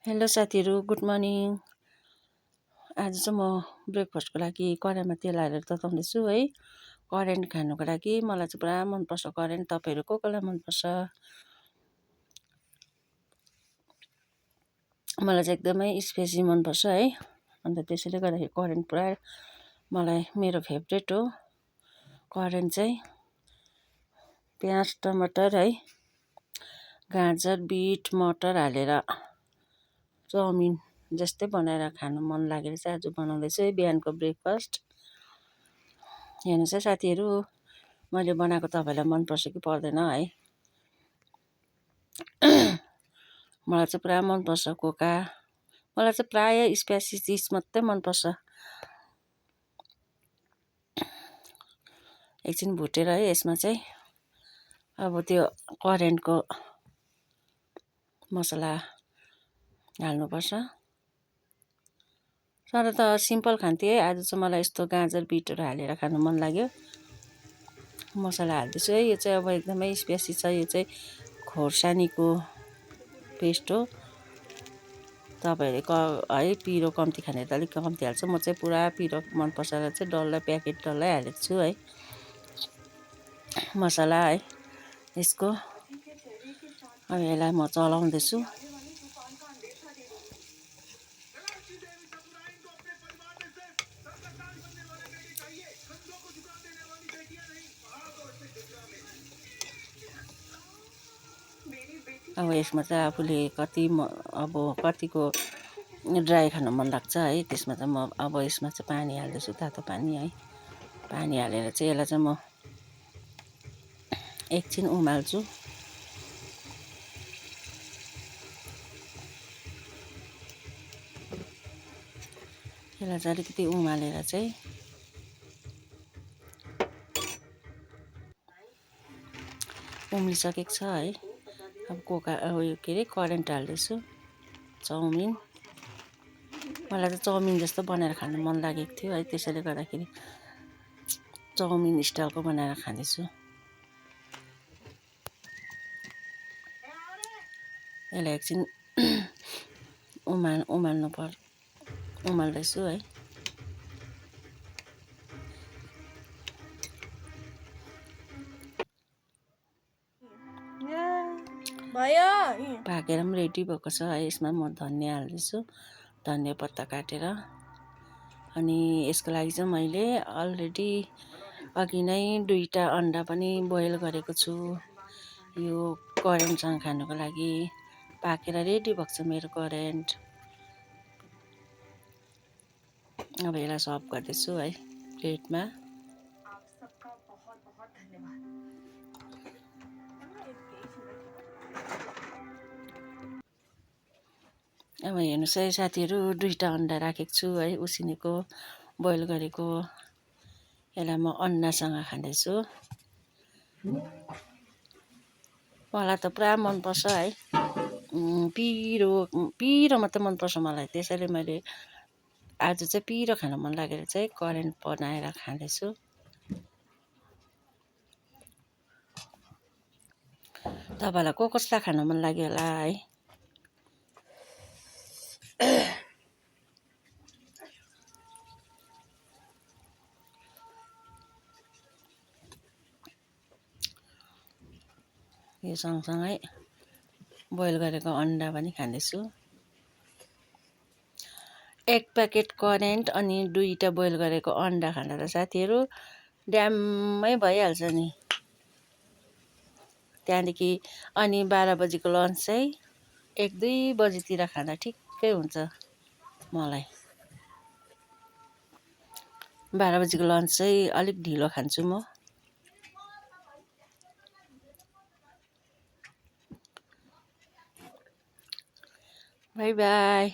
Hello साथीहरू, good morning. आज चाहिँ म ब्रेकफास्टको लागि कराईमा तेल हालेर तताउँदैछु है। करेन्ट खानुको लागि मलाई चाहिँ पुरा मनपर्छ करेन्ट। तपाईँहरू कसलाई मनपर्छ? मलाई चाहिँ एकदमै स्पेसी मनपर्छ है। अन्त त्यसैले गर्दाखेरि करेन्ट पुरा मलाई मेरो फेभरेट हो। करेन्ट चाहिँ प्याज टमाटर है, गाजर बिट मटर हालेर चाउमिन जस्तै बनाएर खानु मन लागेर चाहिँ आज बनाउँदैछु है बिहानको ब्रेकफास्ट। हेर्नुहोस् है साथीहरू, मैले बनाएको तपाईँहरूलाई मनपर्छ कि पर्दैन है। मलाई चाहिँ पुरा मनपर्छ कोका। मलाई चाहिँ प्रायः स्पाइसी चिज मात्रै मनपर्छ। एकछिन भुटेर है यसमा चाहिँ अब त्यो करेन्टको मसला हाल्नुपर्छ। तर त सिम्पल खान्थेँ है, आज चाहिँ मलाई यस्तो गाजर बिटहरू हालेर खानु मन लाग्यो। मसला हाल्दैछु है। यो चाहिँ अब एकदमै स्पाइसी छ। यो चाहिँ खोर्सानीको पेस्ट हो। तपाईँहरूले है पिरो कम्ती खाने त अलिक कम्ती हाल्छ। म चाहिँ पुरा पिरो मनपर्छ र चाहिँ डल्लै प्याकेट डल्लै हालेको छु है मसला है यसको। अब यसलाई म चलाउँदैछु। अब यसमा चाहिँ आफूले कतिको ड्राई खानु मन लाग्छ है, त्यसमा चाहिँ म अब यसमा चाहिँ पानी हाल्दैछु, तातो पानी है। पानी हालेर चाहिँ यसलाई चाहिँ म एकछिन उमाल्छु। यसलाई चाहिँ अलिकति उमालेर चाहिँ उम्लिसकेको छ है। अब उयो के अरे करेन्ट हाल्दैछु। चाउमिन मलाई चाहिँ चाउमिन जस्तो बनाएर खानु मन लागेको थियो है, त्यसैले गर्दाखेरि चाउमिन स्टाइलको बनाएर खाँदैछु। यसलाई एकछिन उमाल्दैछु है। पाकेर पनि रेडी भएको छ है। यसमा म धनियाँ हाल्दैछु, धनियाँ पत्ता काटेर। अनि यसको लागि चाहिँ मैले अलरेडी अघि नै 2टा अन्डा पनि बोइल गरेको छु यो करेन्टसँग खानुको लागि। पाकेर रेडी भएको छ मेरो करेन्ट। अब यसलाई सर्भ गर्दैछु है प्लेटमा। अब हेर्नुहोस् है साथीहरू, 2टा अन्डा राखेको छु है, उसिनेको बोइल गरेको। यसलाई म अन्डासँग खाँदैछु। मलाई त पुरा मनपर्छ है। पिरो मात्रै मनपर्छ मलाई, त्यसैले मैले आज चाहिँ पिरो खानु मन लागेर चाहिँ करेन्ट बनाएर खाँदैछु। तपाईँलाई कसलाई खानु मन लाग्यो होला है। यो सँगसँगै बोइल गरेको अन्डा पनि खाँदैछु। 1 प्याकेट करेन्ट अनि 2टा बोइल गरेको अन्डा खाँदा त साथीहरू ड्याम्मै भइहाल्छ नि। त्यहाँदेखि अनि 12 बजीको लन्च चाहिँ 1-2 बजीतिर खाँदा ठिक्कै हुन्छ मलाई। 12 बजीको लन्च चाहिँ अलिक ढिलो खान्छु म। By by.